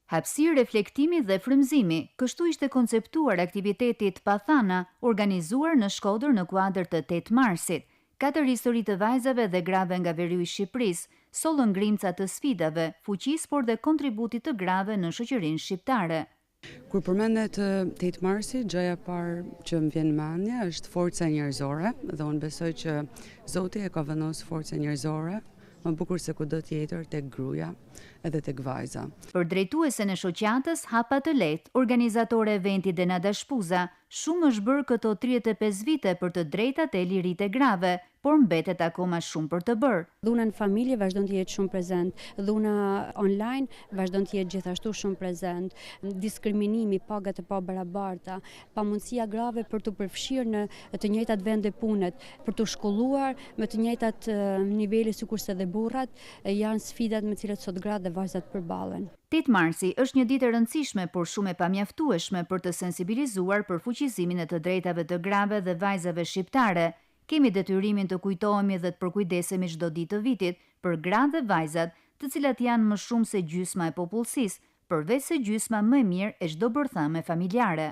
Hapësirë reflektimi dhe frymëzimi, kështu ishte konceptuar aktiviteti Të Pathana, organizuar në Shkodër në kuadër të 8 Marsit. Katër histori të vajzave dhe grave nga veriu i Shqipërisë sollën grimca të sfidave, fuqisë por dhe kontributit të grave në shoqërinë shqiptare. Kur përmendet 8 Marsi, gjëja e parë që më vjen në mendje është forca njerëzore dhe unë besoj që Zoti e ka vendosur forcën njerëzore më bukur se kudo tjetër tek gruaja edhe tek vajza. Për drejtuesen e shoqatës Hapa të Lehtë, organizatore e eventit Denada Shpuza, shumë është bërë këto 35 vite për të drejtat e liritë e grave, por mbetet akoma shumë për të bërë. Dhuna në familje vazhdon të jetë shumë prezent, dhuna online vazhdon të jetë gjithashtu shumë prezent, diskriminimi, pagat e pabarabarta, pamundësia grave për t'u përfshirë në të njëjtat vende punët, për t'u shkolluar me të njëjtat nivele sikurse dhe burrat, janë sfidat me të cilat sot gratë dhe vajzat përballen. 8 Marsi është një ditë e rëndësishme, por shumë e pamjaftueshme për të sensibilizuar për fuqizimin e të drejtave të grave dhe vajzave shqiptare. Kemi detyrimin të kujtohemi dhe të përkujdesemi çdo ditë të vitit për gratë dhe vajzat, të cilat janë më shumë se gjysma e popullsisë, përveç se gjysma më e mirë e çdo bërthame familjare.